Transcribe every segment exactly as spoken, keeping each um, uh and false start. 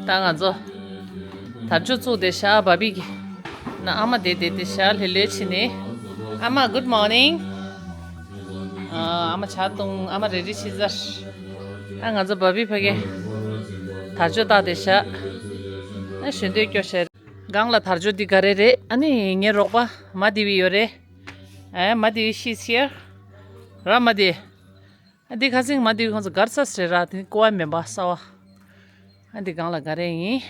ད་ང་ཚོ་དར་ལྕོག་བཙུགས་ཏེ་ཤག་བ་བི་གི་ན་ཨ་མ་དེ་དེ་དེ་ཤག་ལྷོད་ལྷོད་བྱས་ནས། ཨ་མ། Good morning. ཨ་མ་ཇ་བཏུང་། ཨ་མ་རེ་ཌི་བྱས་ཚར། ཨ་ང་ཚོ་བ་བི་ཕ་གི་དར་ལྕོག་བཏགས་ཏེ་ཤག་ཨ་ཞོན་དུས་སྐྱོ་ཤར། སྒང་ལ་དར་ལྕོག་འདི་ག་རེ་རེད། ཨ་ནི་ངའི་རོགས་པ་མ་དེ་བི་ཡོད་རེད། ཨ་མ་དེ་བི། She's here. ར་མ་དེ། ཨ་འདི་ཁ་སང་མ་དེ་བི་ཁོང་ཚོ་གར་ས་རེད་ར། དེ་ཀོ་བ་མེད་པ་ས་བ། ཨ་འདི་སྒང་ལ་ག་རེ་ཡིན།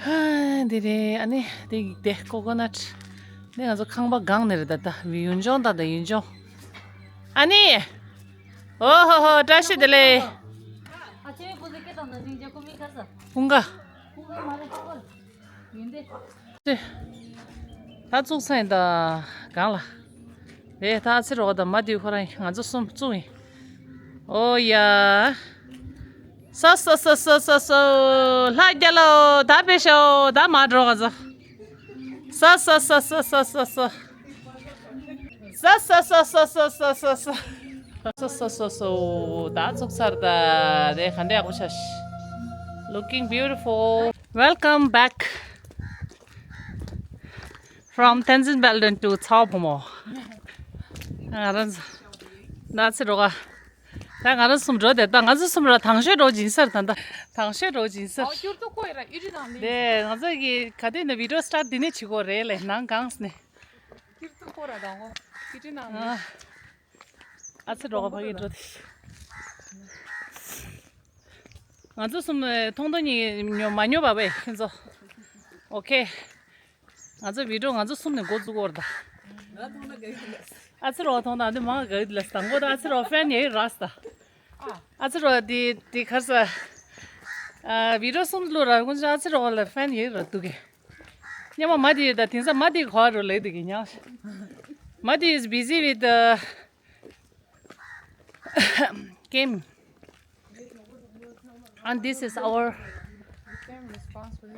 ཧ་འདི་རེད། ཨ་ནི་འདི་དེ་ཀོ་ཀོ་ནཊ། འདི་ང་ཚོ་ཁང་པ་སྒང་ནས་རེད། ད་ད་ཡུལ་ལྗོངས། ད་ད་ཡུལ་ལྗོངས། ཨ་ནི། ཨོ་ཧོ་ཧོ། བཀྲ་ཤིས་བདེ་ལེགས། ཨ་ཆེ་བའི་སྐུ་ཚེ་སྐྱིད་དང་ན་ཞིང་རྒྱལ་ཁོ་མི་ཁ་ས། ཧུང་ག་ཧུང་ག་མ་རེད་ཁོ། ཡིན་ཏེ། ད་བཙུགས་ཚར་ཡིན་ད་སྒང་ལ། རེད། ད་ཨ་ཚེ་རོགས་དང་མ་དེ་བི་ཁོ་རང་ཡིན། ང་ཚོ་གསུམ་བཙུགས་ཡིན། ཨོ་ཡ། ས་ས་ས་ས་ས་ས། ལྷ་རྒྱལ་ལོ། ད་དཔེ་ཤོག་ད་མ་འགྲོ་ང་ཚོ། ས་ས་ས་ས་ས་ས་ས། ས་ས་ས་ས་ས་ས་ས། ས་ས་ས་ས། ད་བཙུགས་ཚར་ད། རེད། ག་འདྲ་ཡག་པོ་ཆགས་ཤག Looking beautiful. Welcome back from Tenzin Palden to Tsao Phomo. ང་རང་ཚོ་ད་ཨ་ཚེ་རོགས། ད་ང་རང་གསུམ་འགྲོ་དེ། ད་ང་ཚོ་གསུམ་ར་དང་ཤོས་འགྲོ་སྦྱིན་སར། ད་ད་དང་ཤོས་འགྲོ་སྦྱིན་སར། ཨ་ཀྱུར་ཏུ་ཁོ་ཡི་ར་ཨི་རི་ནང་ལེ། དེ་ང་ཚོ་གི་ག་དུས་ནས་བི་ཌི་ཡོ་སི་ཊར་ཊི་འདི་ནས་བྱེད་དགོས་རེད་ལེ། ནང་གང་ནས། ཀྱུར་ཏུ་ཁོ་ར་དང་ཨི་རི་ནང་ལེ། ཨ་ཨ་ཚེ་རོགས་ཕ་གི་འགྲོ་དེ། ང་ཚོ་གསུམ་མཐོང་ཐོས་གཉིས་ཉོ་མ་ཉོ་བ་བས་ཁྱེད་ཚོ། ཨོ་ཁེ། ང་ཚོ་བི་ཌི་ཡོ་ང་ཚོ་གསུམ་ནས་འགོ་བཙུགས་ཀྱི་ཡོད་རེད་ད། ང་མཐོང་ན་དགའ་གི་ལ། ཨ་ཚེ་རོགས་མཐོང་ན་འདི་མང་དགའ་གི་ལ། དང་པོ་ད་ཨ་ཚེ་རོགས་ཕེན་ཡིན་ར་ས་ད། ཨ་ཚེ་རོགས་དེ་དེ་གར་ས། ཨ་བི་ཌི་ཡོ་གསུམ་བླུགས་ར་ཁོང་ཚོ་ཨ་ཚེ་རོགས་ལ་ཕེན་ཡིན་ར་འདུག་གི། སྙམ་མ་མ་དེ་ཡོད་ད། དེང་སང་མ་དེ་ག་པར་རུ་ལེགས་འདུག་གི་ཉག་མ་དེ་is busy with the game. And this is our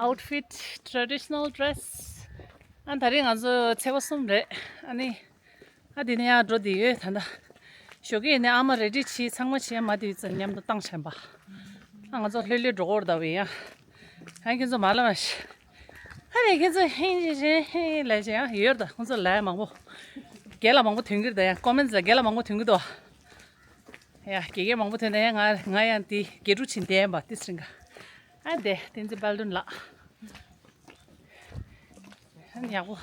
outfit, traditional dress. ཨ་ད་རེས་ང་ཚོ་ཚེས་པ་གསུམ་རེད། ཨ་ནི་ཨ་དེ་ནས་ཡར་འགྲོ་དེ་ཡོད་ད་ད། ཞོགས་ཀས་ནས་ཨ་མ་རེ་ཌི་བྱས། ཚང་མ་བྱས། མ་དེ་བི་ཚོ་མཉམ་དུ་བཏང་བྱས་པ། ཨ་ང་ཚོ་ལྷོད་ལྷོད་འགྲོ་གི་ཡོད་ད་བས་ཡ། ཨ་ཁྱེད་ཚོ་མ་ལབ་ཨ་ཤི། ཧ་རེ་ཁྱེད་ཚོ་ཧེ་ཧེ་ཧེ་ལབ་བྱས་ཡང་ཡོད་ད། ཁོང་ཚོ་ལབ་མང་པོ། རྒན་ལགས་མང་པོ་ཐོན་གྱི་རེད་ད། ཡང་ཀོ་མེན་ཊི་ལ་རྒན་ལགས་མང་པོ་ཐོན་གྱི་འདུག་ཡ་དགེ་རྒན་མང་པོ་ཐོན་ད། ཡང་ང་ང་ཡང་དེ་དགེ་ཕྲུག་ཆེན་ལྡན་པ་ཏི་སི་རིང་ག་ཨ་དེ་བསྟན་འཛིན་དཔལ་སྒྲོན་ལགས། ཡག་པོ།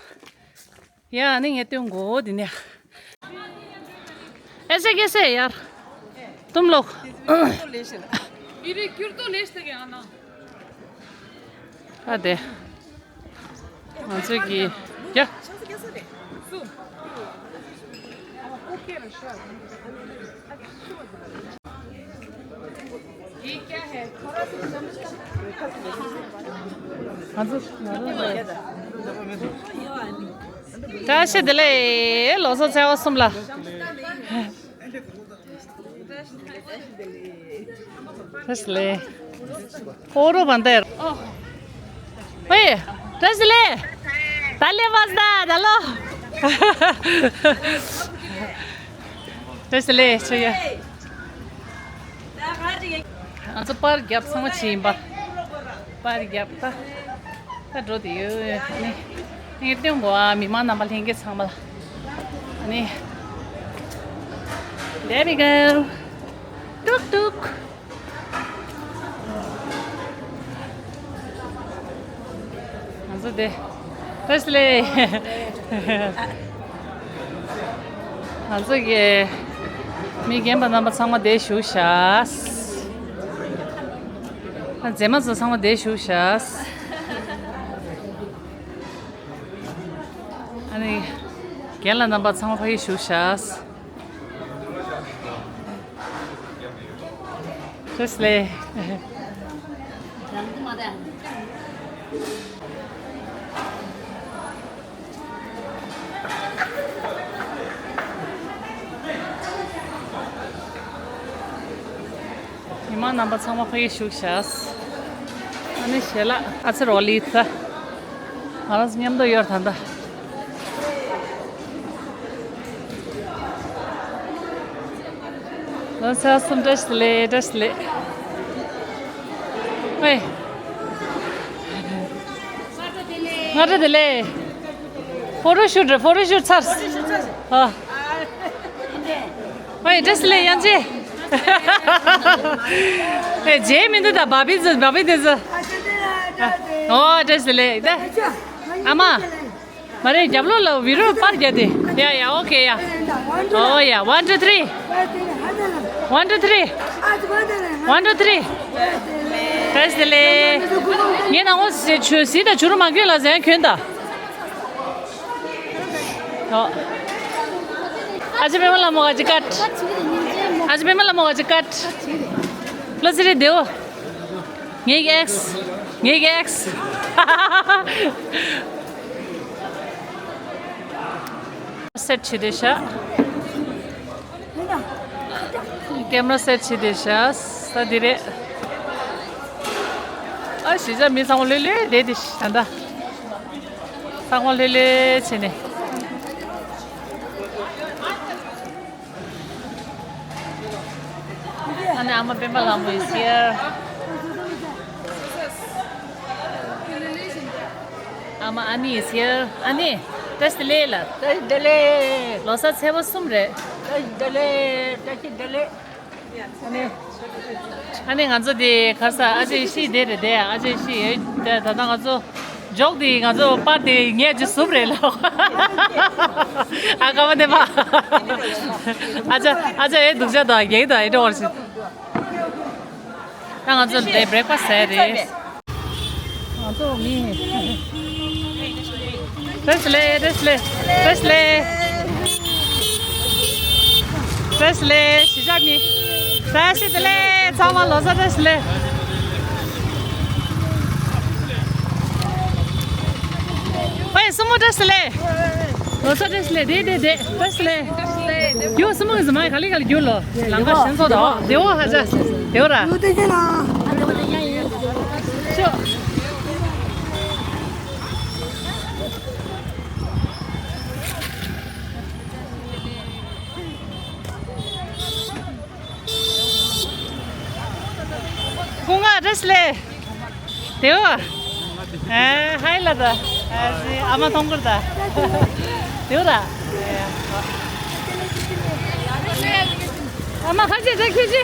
ཡ་ནི་ངས་སྟོན་གོ་འདི་ནས། ཨེ་སེ་ཀེ་སེ་ཡར། ཏུམ་ལོག་ཨ་དེ། ང་ཚོ་གི་ཡ། ང་ཚོ་ང་ཚོ་བཀྲ་ཤིས་བདེ་ལེགས། ལོ་གསར་ཚེས་པ་གསུམ་ལ། བཀྲ་ཤིས་ལེགས། ཕོ་རོ་བན་དེར། ཨོ། ཧེ། བཀྲ་ཤིས་ལེགས། ད་ལེ་བ་ཟ་ད་ལོ། བཀྲ་ཤིས་ལེགས་ཆོས་ཡ། ང་ཚོ་པར་རྒྱབ་ཚང་མ་བྱས་ཡིན་པ། པར་རྒྱབ་ད། ད་འགྲོ་དེ་ཡོད་ནི། ངས་སྟོན་གོ་ཨ་མི་མང་རྣམ་པ་ལྷན་རྒྱས་ཚང་མ་ལ། ཨ་ནི། There we go. ཏུག་ཏུག་ང་ཚོ་དེ། བཀྲ་ཤིས་བདེ་ལེགས། ང་ཚོ་གི་མི་རྒན་པ་རྣམ་པ་ཚང་མ་དེ་བཞུགས་ཤག་མཛེས་མ་ཚོ་ཚང་མ་དེ་བཞུགས་ཤག་ཨ་ནི་རྒན་ལགས་རྣམ་པ་ཚང་མ་ཕ་གི་བཞུགས་ཤག་བཀྲ་ཤིས་བདེ་ལེགས། མི་མང་རྣམ་པ་ཚང་མ་ཕ་གི་བཞུགས་ཤག་ཨ་ནི་ཞལ་ལག་ཨ་ཚེ་རོགས་ལི་ཐ། ང་རང་ཚོ་མཉམ་དུ་ཡོད་ད་ད། ལོ་གསར་གསུམ་བཀྲ་ཤིས་བདེ་ལེགས། བཀྲ་ཤིས་བདེ་ལེགས། ཨེ། སྔ་དྲོ་བདེ་ལེགས། ཕོ་ཊོ་ཤུཊ་རེད། ཕོ་ཊོ་ཤུཊ་ཚར། ཨ། ཨེ། བཀྲ་ཤིས་བདེ་ལེགས་དབྱངས་ཅན། ཨེ། རྗེས་མི་འདུག་ད་བ་བི་ཛི་བ་བི་དེ་ཚོ། ཨོ། བཀྲ་ཤིས་བདེ་ལེགས་ད། ཨ་མ། མ་རེད། རྒྱབ་ལོགས་ལ་བི་ཌི་ཡོ་པར་རྒྱག་དེ། ཡ་ཡ། ཨོ་ཁེ་ཡ། ཨོ་ཡ། ཝན་ཊུ་ཐི་རི། ཝན་ཊུ་ཐི་རི། ཝན་ཊུ་ཐི་རི། བཀྲ་ཤིས་བདེ་ལེགས། ངའི་ནང་ངོ་ཟེ་ཆུ་ཟི་དང་ཆུ་རུ་མ་གྱོན་ལ་ཟན་གྱོན་ད། ཨོ། ཨ་ཅེ་པད་མ་ལྷ་མོ། ཨ་ཅེ་ཀཊ། ཨ་ཅེ་པད་མ་ལྷ་མོ། ཨ་ཅེ་ཀཊ། བློ་ཟི་རེད་དེའོ། ངའི་ཨེགས། ངའི་ཨེགས། སེཊ་བྱེད་དེ་ཤག་ཀེམ་ར་སེཊ་བྱེད་དེ་ཤག་ས་འདི་རེད། ཨ། གཞིས་ཆགས་མི་ཚང་མ་ལྷོད་ལྷོད་བསྡད་དེ་ཤག་ད་ལྟ། ཚང་མ་ལྷོད་ལྷོད་བྱས་ནས། ཨ་ནི་ཨ་མ་སྤེན་པ་ལྷ་མོ་is here. ཨ་མ་ཨ་ནི་is here. ཨ་ནི། བཀྲ་ཤིས་བདེ་ལེགས་ལ། བཀྲ་ཤིས་བདེ་ལེགས། ལོ་གསར་ཚེས་པ་གསུམ་རེད། བཀྲ་ཤིས་བདེ་ལེགས། བཀྲ་ཤིས་བདེ་ལེགས། ཨ་ནི། ཨ་ནི་ང་ཚོ་དེ་ག་རེ་ཟ། ཨ་ཅེ་ཤི་དེ་རེད་དེ། ཨ་ཅེ་ཤི་ཡོད་དེ། ད་ལྟ་ང་ཚོ་འཇོག་དེ། ང་ཚོ་པར་དེ་ངས་ཅིག་བཟུང་རེད་ལ། ཨ་ཀ་མ་དེ་མ། ཨ་ཅེ། ཨ་ཅེ་ཨེ་སྡུག་ཅག་དང་རྒྱག་དང་ཨེ་འགྲོ་བར་ཞིག་ད་ང་ཚོ་འདི་བྷི་རེག་ཕ་སི་ཟས་རེད། ང་ཚོ་མི། བཀྲ་ཤིས་བདེ་ལེགས། བཀྲ་ཤིས་བདེ་ལེགས། བཀྲ་ཤིས་བདེ་ལེགས། བཀྲ་ཤིས་བདེ་ལེགས། གཞིས་ཆགས་མི། བཀྲ་ཤིས་བདེ་ལེགས། ཚང་མ་ལོ་གསར་བཀྲ་ཤིས་བདེ་ལེགས། ཨོའི་སྲུ་མོ་བཀྲ་ཤིས་བདེ་ལེགས། ལོ་གསར་བཀྲ་ཤིས་བདེ་ལེགས། བདེ་བདེ་བདེ། བཀྲ་ཤིས་བདེ་ལེགས། ཡོ་སྲུ་མོ་གི་གཟིམ་མ་ག་ལེ་ག་ལེ་རྒྱུག་ལོ། ལང་ཀ་ཞེན་ཚོགས་དང་། བདེ་བོ་ཧ་ཅང་བདེ་བོ་ར། ཡོ་བདེ་ཅན་ལ། ཤོ། སྐུ་ངག་བཀྲ་ཤིས་བདེ་ལེགས། དེའོ། ཨེ། ཧའི་ལ་ད། ཨ་ཙི། ཨ་མ་མཐོང་གི་རེད་ད། དེའོ་ར། ཨ་མ་ཁ་ཆེ་ཆེ་ཁྱེད་ཆེ།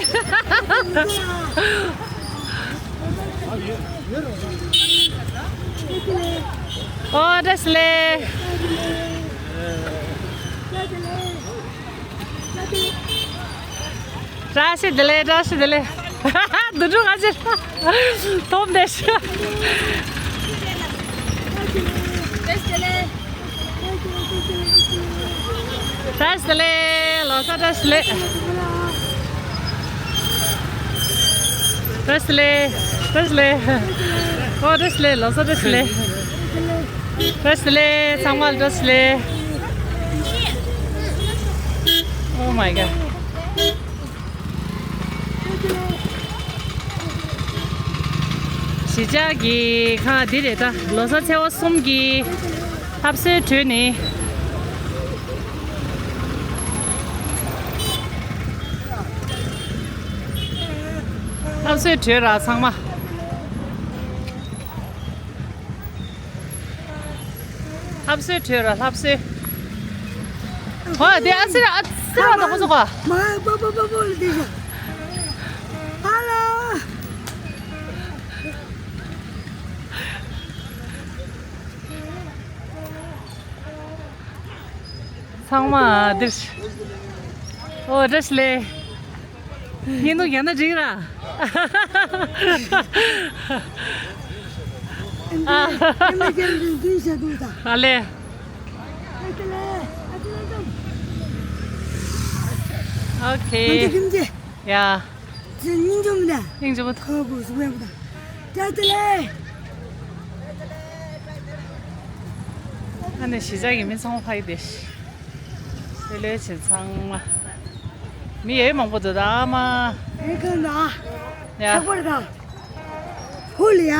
ཨོ། བཀྲ་ཤིས་བདེ་ལེགས། བཀྲ་ཤིས་བདེ་ལེགས། བཀྲ་ཤིས་བདེ་ལེགས། དུད་འགྲོ་ང་ཚོ་འཐོམ་བསྡད་ཤག་བཀྲ་ཤིས་བདེ་ལེགས། ལོ་གསར་བཀྲ་ཤིས་བདེ་ལེགས། བཀྲ་ཤིས་བདེ་ལེགས། བཀྲ་ཤིས་བདེ་ལེགས། ཨོ། བཀྲ་ཤིས་བདེ་ལེགས། ལོ་གསར་བཀྲ་ཤིས་བདེ་ལེགས། བཀྲ་ཤིས་བདེ་ལེགས། ཚང་མ་ལ་བཀྲ་ཤིས་བདེ་ལེགས། Oh my god. གཞིས་ཆགས་ཀྱི་ཁ་འདི་རེད་ད། ལོ་གསར་ཚེས་པ་གསུམ་གྱི་ལྷ་གསོལ་གྲོལ་ནས། ལྷ་གསོལ་གྲོལ་ར་ཚང་མ། ལྷ་གསོལ་གྲོལ་ར་ལྷ་གསོལ། ཨོ་དེ་ཨ་ཙི་ར་ཨ་ཙི་ར་དང་ཁོ་ཚོ་ག་མ་པོ་པོ་པོ་པོ་ལ་དེ་ཤ། ཧ་ལོ། ཚང་མ་འདིར། ཨོ་བཀྲ་ཤིས་བདེ་ལེགས། ཡིན་ནོ་ཡང་ན་འགྲིག་ར། ཨ་ལེ། ཨོ་ཁེ། ཡ། སྙིང་རྗེ་མོ་དང་། སྙིང་རྗེ་མོ་དང་། ཁ་ཁུ་སུ་ཡང་མོ་དང་། བཀྲ་ཤིས་བདེ་ལེགས། ཨ་ནི་གཞིས་ཆགས་ཀྱི་མི་ཚང་མ་ཕ་གི་བསྡད་ཤག་ལྷོད་ལྷོད་བྱེད་ཚང་མ། མི་ཡོད་མང་པོ་འདུག་ད་ཨ་མ། ཨེ་ཁ་ན། ཡ། ཁྱད་པར་དང་། ཧུ་ལི་ཡ།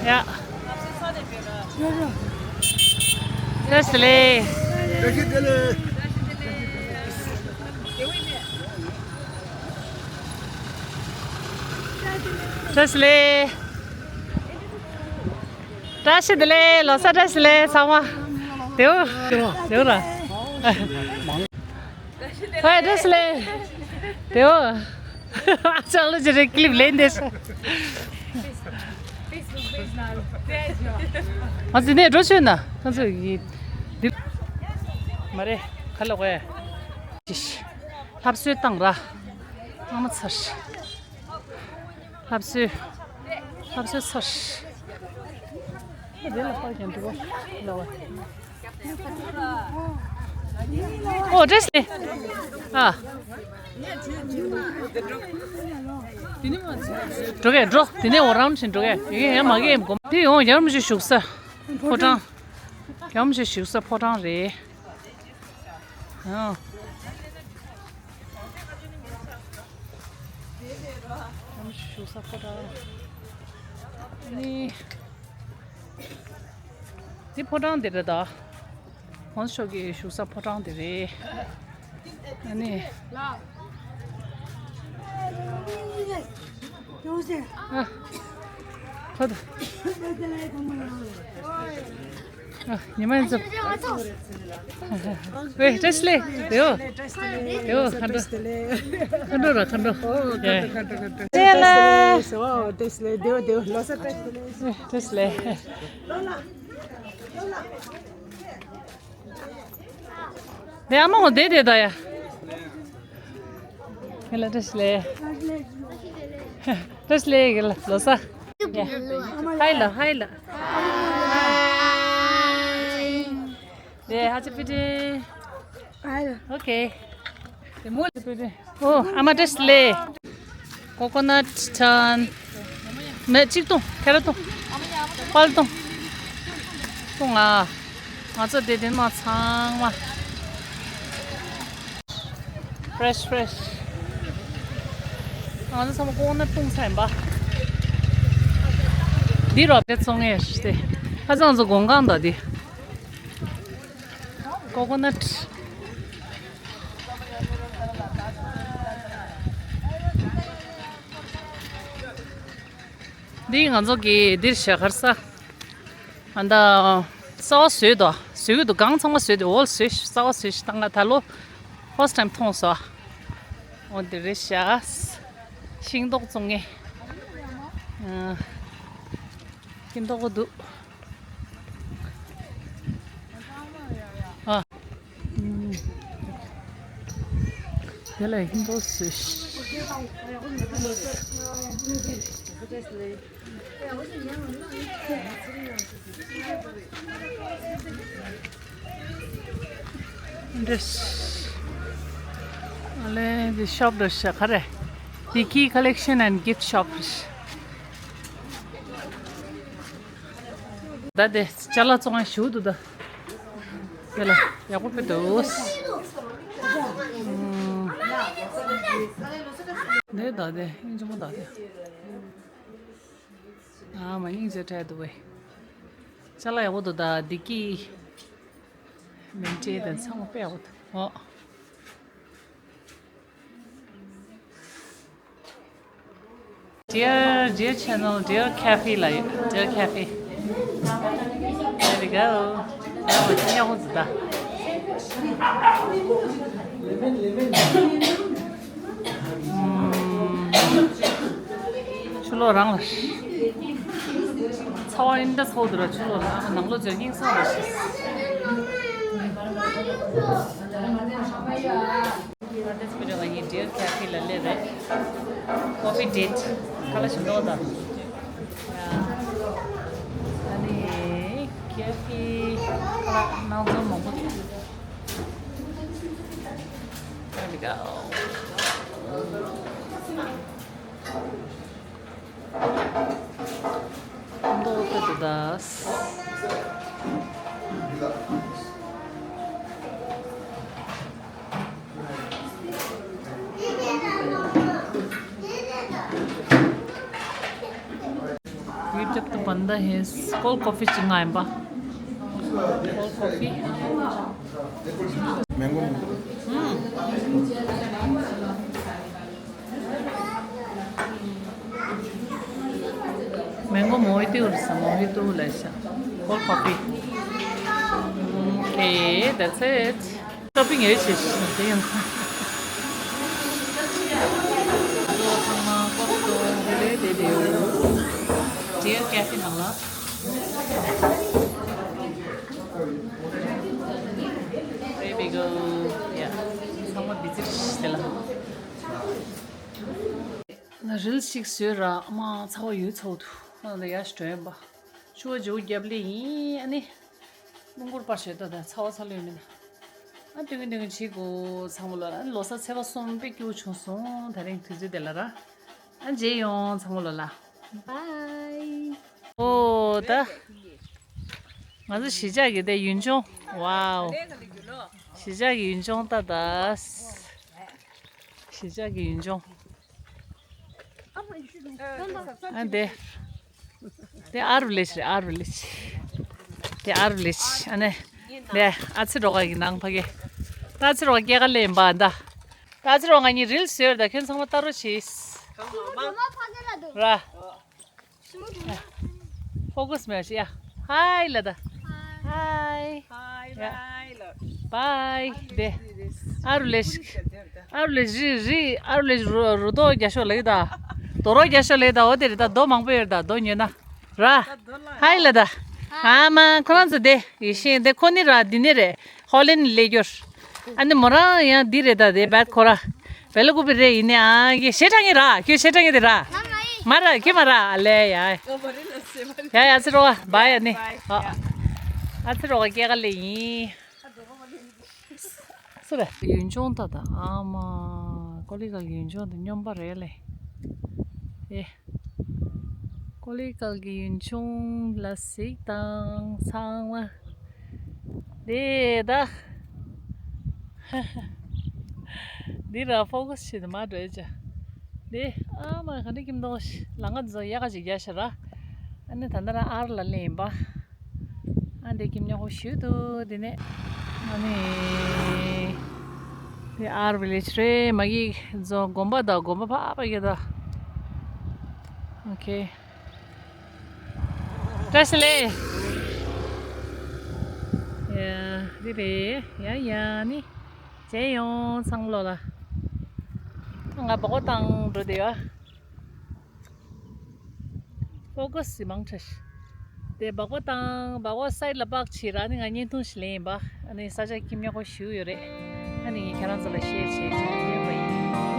ཡ། བཀྲ་ཤིས་བདེ་ལེགས། བཀྲ་ཤིས་བདེ་ལེགས། བཀྲ་ཤིས་བདེ་ལེགས། བཀྲ་ཤིས་བདེ་ལེགས། ལོ་གསར་བཀྲ་ཤིས་བདེ་ལེགས་ཚང་མ། དེའུ། དེའུ་ར། ཧོའི་བཀྲ་ཤིས་བདེ་ལེགས། དེའུ། ཨ་ཅག་ལོ་ཅི་རེད་ཀི་ལིབ་ལེན་དེ་ཤ། ང་ཚོ་ནས་འགྲོ་ཆོད་ན་ང་ཚོ་ཡི་འདི་མ་རེད་ཁ་ལོག་གས། ལྷབ་གསོལ་བཏང་ར། ཨ་མ་ཚར། ལྷབ་གསོལ། ལྷབ་གསོལ་ཚར། ཨ་དེ་ལ་ཕར་ཀྱང་འགྲོ་ལ་བ། ཨོ་བཀྲ་ཤིས་བདེ་ལེགས། ཨ། འགྲོ་གས་འགྲོ། དེ་ནས་འོ་རང་བཞིན་འགྲོ་གས་ཡིན་ཡང་མ་གས་ཡིན་གོ། དེ་ཡོང་ཡར་མི་ཞིག་བཞུགས་ས། ཕོ་བྲང་། ཡར་མི་ཞིག་བཞུགས་ས་ཕོ་བྲང་རེད། ཨ། ཞུ་ས་ཕོ་བྲང་། ནི། འདི་ཕོ་བྲང་འདི་རེད་ད། ཁོང་ཚོ་ཤོག་གི་བཞུགས་ས་ཕོ་བྲང་འདི་རེད། ཨ་ནི། ཨ། ཁ་ད། ཉི་མ་ཡིན་ཙམ། ཝེ་བཀྲ་ཤིས་བདེ་ལེགས། དེའོ། དེའོ་ཁ་འགྲོ། ཁ་འགྲོ་ར་ཁ་འགྲོ། ཨོ་ཁ་འགྲོ་ཁ་འགྲོ་ཁ་འགྲོ། བཀྲ་ཤིས་བདེ་ལེགས། ཨོ་བཀྲ་ཤིས་བདེ་ལེགས། དེའོ་དེའོ་ལོ་གསར་བཀྲ་ཤིས་བདེ་ལེགས། བཀྲ་ཤིས་བདེ་ལེགས། དེ་ཨ་མ་འོ་དེ་དེ་ད་ཡ། ཁྱེད་ལ་བཀྲ་ཤིས་བདེ་ལེགས། བཀྲ་ཤིས་བདེ་ལེགས་ལོ་གསར། ཧའི་ལ་ཧའི་ལ། ཧའི། ཡེ་ཧ་ཅི་པི་ཏི། ཧའི་ལ། ཨོ་ཁེ། དེ་མོ་ལ་པི་ཏི། ཨོ་ཨ་མ་བཀྲ་ཤིས་བདེ་ལེགས། ཀོ་ཀོ་ནཊ་ཐན། མེ་གཅིག་བཏུང་། ཁེ་ར་བཏུང་། པལ་བཏུང་། བཏུང་ཨ། ང་ཚོ་དེ་དེ་མ་ཚང་མ། ཕྲེཤ་ཕྲེཤ། ང་ཚོ་ཚང་མ་ཀོ་ཀོ་ནཊ་བཏུང་ཚར་ཡིན་པ། འདི་རོ་དེ་བཙོང་ངེས་ཤི་སྟེ། ཁ་སང་ཚོ་དགོང་གང་དང་འདི། ཀོ་ཀོ་ནཊ། འདི་ང་ཚོ་གི་འདིར་ཞྭ་ཁར་ས། ཨ་ད། གསར་པ་བཟོས་དོ། བཟོས་ཀྱི་འདུག་སྒང་ཚང་མ་བཟོས་ཏེ་འོལ་བཟོས་གསར་པ་བཟོས་ཤི་ད་ང་ད་ལོ། ཕར་སི་ཊི་ཊའིམ་མཐོང་སོང་། འོ་འདི་རེད་ཤག་ཤིང་ཏོག་བཙོང་ངེས། ཨ། ཤིང་ཏོག་གོ་འདུག་ཨ། དེ་ལ་ཧིན་པོ་སུ་ཤི། འདྲེས། ཨ་ལེ་འདི་ཤོབ་རེད་ཤག་ག་རེ། Dickey Collection and Gift Shop རེད། ད་དེ་ཅ་ལག་བཙོང་ཡ་ཞུ་འདུག་ད། དེ་ལ་ཡག་པོ་དཔེ་འདུག་འདི་ད་དེ་ཨིན་ཇི་མོ་ད་དེ། ཨ་མ་སྙིང་རྗེ་འཕྲད་འདུག་བས། ཅ་ལག་ཡག་པོ་འདུག་ད་བདེ་སྐྱིད། མིན་ཏྲེ་དེ་ཚང་མ་དཔེ་ཡག་པོ་འདུག་ཨོ། Dear, dear channel, dear cafe ལ་ཡོད། Dear cafe. There we go. ཨ་མ་ཅི་ཡག་པོ་འདུག་ད། ཨུམ། ཆུ་ལོག་རང་ལ། ཚ་བ་ཨིན་ད་ཚོགས་འདུག་ར་ཆུ་ལོག་རང་ནང་ལོགས་ཇོ་གིང་སོང་ར་ཤི། ང་ཏེ་སྤི་ར་ང་ཡི་ཌི་ཡར་ཁེ་ཕི་ལ་སླེབས་རེད། ཀོ་ཕི་ཌེ་ཊི་ཁ་ལ་ཞིག་འགྲོ་ད། ཨ་ནི་ཁེ་ཕི་ཁ་ལ་སྣང་ཚུལ་མང་པོ་འདུག There we go. མདོག་ཏུ་དུ་དཱས། ཡུ་ཊུབ་ཏུ་བན་ད་ཧེ་སི་ཀོལ་ཀོ་ཕི་ཅིག་ང་ཡིན་པ། ཀོལ་ཀོ་ཕི། མེང་གོ་མེང་གོ། ཨུམ། ཨུམ། ཏིའུར་ས་མོ་ཧི་ཏུ་ལ་ཤ། Cold coffee. Okay, that's it. Shopping ཡོད་ཆེ་ཞིག་དེ་ཡང་། ཚང་མ་ཀོ་ཏོ་དེ་ལས་དེ་དེ་ཡོད། Dear Cafe ནང་ལ། There we go. Yeah. ཚང་མ་བི་ཛི་ཞིག་དེ་ལ། ང་རིལ་ཞིག་བཟོས་ར། ཨ་མ་ཚ་བ་ཡོད་ཚོགས་འདུག་ང་ལ་ཡར་འགྲོ་ཡིན་པ། ཆུ་བ་ཇོ་རྒྱབ་ལེ་ཡིན། ཨ་ནི་རླུང་འཁོར་པར་བྱེད་ད་ད་ཚ་བ་ཚ་ལོས་མིན། ཨ་དུང་གི་དུང་གི་བྱེད་དགོས་ཚང་མ་ལ། ཨ་ནི་ལོ་གསར་ཚེས་པ་གསུམ་པའི་སྐྱིད་པོ་བྱུང་སོང་། ད་རིང་དུས་ཚོད་དེ་ལ་ར། ཨ་མཇལ་ཡོང་ཚང་མ་ལ་ལ། Bye. ཨོ་ད། ང་ཚོ་གཞིས་ཆགས་ཀྱི་དེ་ཡུལ་ལྗོངས། Wow. གཞིས་ཆགས་ཀྱི་ཡུལ་ལྗོངས་ད་ད། གཞིས་ཆགས་ཀྱི་ཡུལ་ལྗོངས། ཨ་དེ། དེ་ཨར་བི་ལེ་ཇི་རེད། ཨར་བི་ལེ་ཇི། དེ་ཨར་བི་ལེ་ཇི། ཨ་ནི། དེ་ཨ་ཚེ་རོགས་ཀྱི་ནང་ཕ་གི། ད་ཨ་ཚེ་རོགས་སྐྱེས་སྐར་ལེན་པ་ད། ད་ཨ་ཚེ་རོགས་ང་གཉིས་རིལ་བཟོས་ད། ཁྱོད་ཚང་མ་ལྟ་རོགས་བྱེད། ར། ཕོ་ཀུ་སི་མེད་ཤི་ཡ། ཧའི་ལ་ད། ཧའི། Hi, ཡ། bye. ལ། བའི་དེ། ཨ་རུ་ལེ་ཤི། ཨ་རུ་ལེ་ཤི་རི་རི། ཨ་རུ་ལེ་ཤི་རུ་རུ་རྡོ་རྒྱ་ཤོག་ལེ་ད། རྡོ་རོ་རྒྱ་ཤོག་ལེ་ད། འོ་དེ་རེད་ད། རྡོ་མང་པོ་ཡོད་ད། རྡོ་ཉོས་ན། ར། ཧའི་ལ་ད། ཨ་མ་ཁོ་རང་ཚོ་དེ་ཡེ་ཤེས་དེ་ཁོ་ནི་ར་འདི་ནི་རེད། ཧོ་ལེན་ལེ་གྱོར། ཨ་ནི་མོ་རང་ཡང་འདི་རེད་ད། དེ་བད་ཁོ་ར། བེ་ལ་ཀུ་པི་རེད་ཡིན་ནི། ཨ་གི་ཤེ་ཁྲ་ངེ་ར། ཁྱོད་ཤེ་ཁྲ་ངེ་དེ་ར། མ་ར་ཁྱོད་མ་ར་ཨ་ལེ་ཡ། ཡ་ཡ་ཨ་ཚེ་རོགས་བ་ཡ་ནི། ཨ་ཚེ་རོགས་སྐྱེས་སྐར་ལེ་ཡིན། སུ་རེད། ཡུལ་ལྗོངས་ད་ད། ཨ་མ། ཀོ་ལི་གལ་གྱི་ཡུལ་ལྗོངས་དེ་སྨྱོན་པ་རེད་ལེ། ཨེ། ཀོ་ལི་གལ་གྱི་ཡུལ་ལྗོངས་ལ་གཟིགས་དང་ཚང་མ། དེ་ད། འདི་ར་ཕོ་ཀུ་སི་བྱེད་དུ་མ་འགྲོ་ཡ་ཅག་དེ་ཨ་མ་ག་འདྲ་ཁྱིམ་ཐོག་ལ་ང་ཚོ་ཡག་ག་ཅིག་རྒྱག་ཤག་ར། ཨ་ནི་ད་ལྟ་རང་ཨར་ལ་སླེབས་ཡིན་པ། ཨ་འདི་ཁྱིམ་ཉག་པོ་ཞིག་འདུག་དེ་ནས་ཨ་ནི་དེ་ཨར་བི་ལེ་ཇི་རེད། མ་གི་ཚོ་དགོན་པ་དང་དགོན་པ་ཕ་ཕ་གི་ད། ཨོ་ཁེ། བཀྲ་ཤིས་བདེ་ལེགས། ཡ་འདི་རེད། ཡ་ཡ་ནི་མཇལ་ཡོང་ཚང་ལོ་ལ། ང་སྦག་སྦག་བཏང་འགྲོ་བསྡད་ཡོད། ཕོ་ཀུ་སི་མང་ཆེ་ཤི། དེ་སྦག་སྦག་བཏང་། སྦག་སྦག་སའིད་ལ་པག་ཕྱིས་ར་ནི་ང་བརྙན་ཐུང་ཞིག་ལེན་ཡིན་པ། ཨ་ནི་ས་ཆ་ཁྱིམ་ཉག་པོ་ཞིག་ཡོད་རེད། ཨ་ནི་ངས་ཁྱེད་རང་ཚོ་ལ་ཤེར་བྱེད་ཅིག་ལེན་པ་ཡིན།